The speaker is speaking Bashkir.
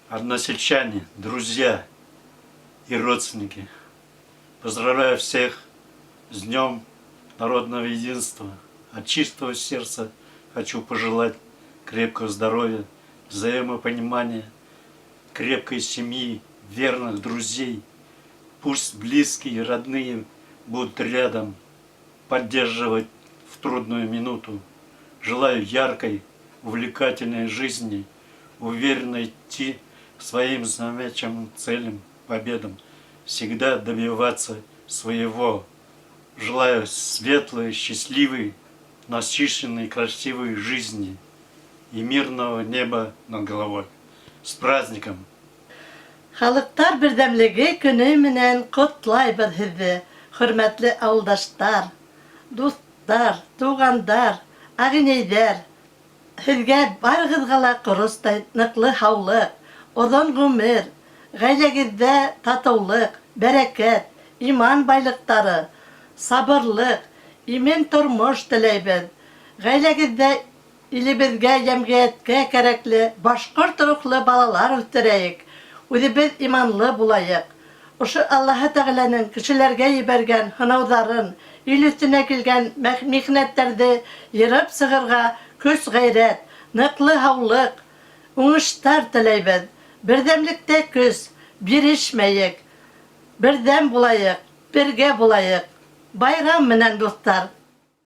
Односельчане, друзья и родственники, поздравляю всех с Днем Народного Единства. От чистого сердца хочу пожелать крепкого здоровья, взаимопонимания, крепкой семьи, верных друзей. Пусть близкие и родные будут рядом, поддерживать в трудную минуту. Желаю яркой, увлекательной жизни, уверенно идти к своим намеченным целям, победам, всегда добиваться своего. Желаю светлой, счастливой, насыщенной, красивой жизни и мирного неба над головой. С праздником! Халыҡтар берҙәмлеге көнө менән ҡотлайбыҙ һеҙҙе, хөрмәтле ауылдаштар, дуҫтар, туғандар, ағинәйҙәр. Һеҙгә барығыҙға ла ҡоростай ныҡлы һаулыҡ, оҙон ғүмер, ғаиләгеҙҙә татыулыҡ, бәрәкәт, иман байлыҡтары, сабырлыҡ, имен тормош теләйбеҙ. Ғаиләгеҙҙә илебеҙгә, йәмғиәткә кәрәкле башҡорт рухлы балалар үҫтерәйек. Үҙебеҙ иманлы булайыҡ. Ошо Аллаһы Тәғәләнең кешеләргә ебәргән һынауҙарын, ил өҫтөнә килгән михнәттәрҙе йырып сығырға көс-ғәйрәт, ныҡлы һаулыҡ, уңыштар теләйбеҙ. Берҙәмлектә көс, бирешмәйек. Берҙәм булайыҡ, бергә булайыҡ. Байрам менән, дуҫтар!